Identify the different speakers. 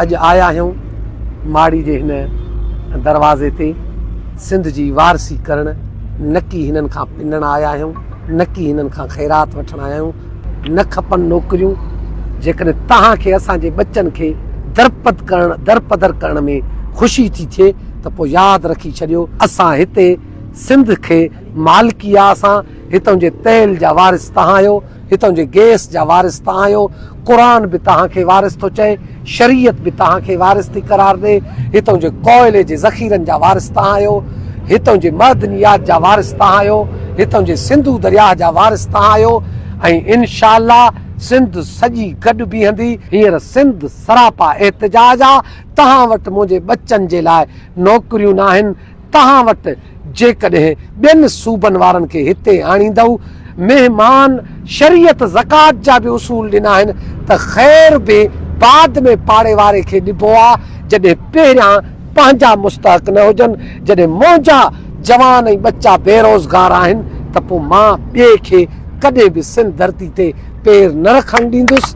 Speaker 1: اڄ آيا آهيون ماڙي جي هن دروازي تي سنڌ جي وارثي ڪرڻ، نڪي هنن کان پنڻ آيا آهيون، نڪي هنن کان خيرات وٺڻ آيا آهيون، نه کپن نوڪريون، جيڪڏهن توهان کي اسان جي ٻچن کي درپد ڪرڻ درپدر ڪرڻ ۾ خوشي ٿي ٿئي ته پوء ياد رکي ڇڏيو اسان هتي سنڌ کي مالڪي آ اسان هتان جي تيل جا وارث توهان آهيو، هتان جي گئس جا وارث توهان آهيو، قرآن به توهان کي وارث ٿو چئي، شريعت به توهان کي وارث ٿي قرار ڏئي، هتان جي ڪوئلي جي ذخيرن جا وارث توهان آهيو، هتان جي معدنيات جا وارث توهان آهيو، هتان جي سنڌو درياهه جا وارث توهان آهيو ۽ انشاء الله سنڌ سڄي گڏ بيهندي. هينئر سنڌ سراپا احتجاج آ، توهان وٽ منهنجي ٻچن جي لاء نوڪريون ناهن، توهان وٽ جيڪڏهن ٻين صوبن وارن کي هتي آڻيندؤ، مهمان شريعت زڪوات جا به اصول ڏنا آهن ته خير به بعد ۾ پاڙي واري کي ڏبو آ، جڏهن پهريان پنهنجا مستحق نه هجن، جڏهن منهنجا جوان ۽ ٻچا بيروزگار آهن ته پوء مان ٻئي کي ڪڏهن به سنڌ ڌرتي تي پير نه رکڻ ڏيندس.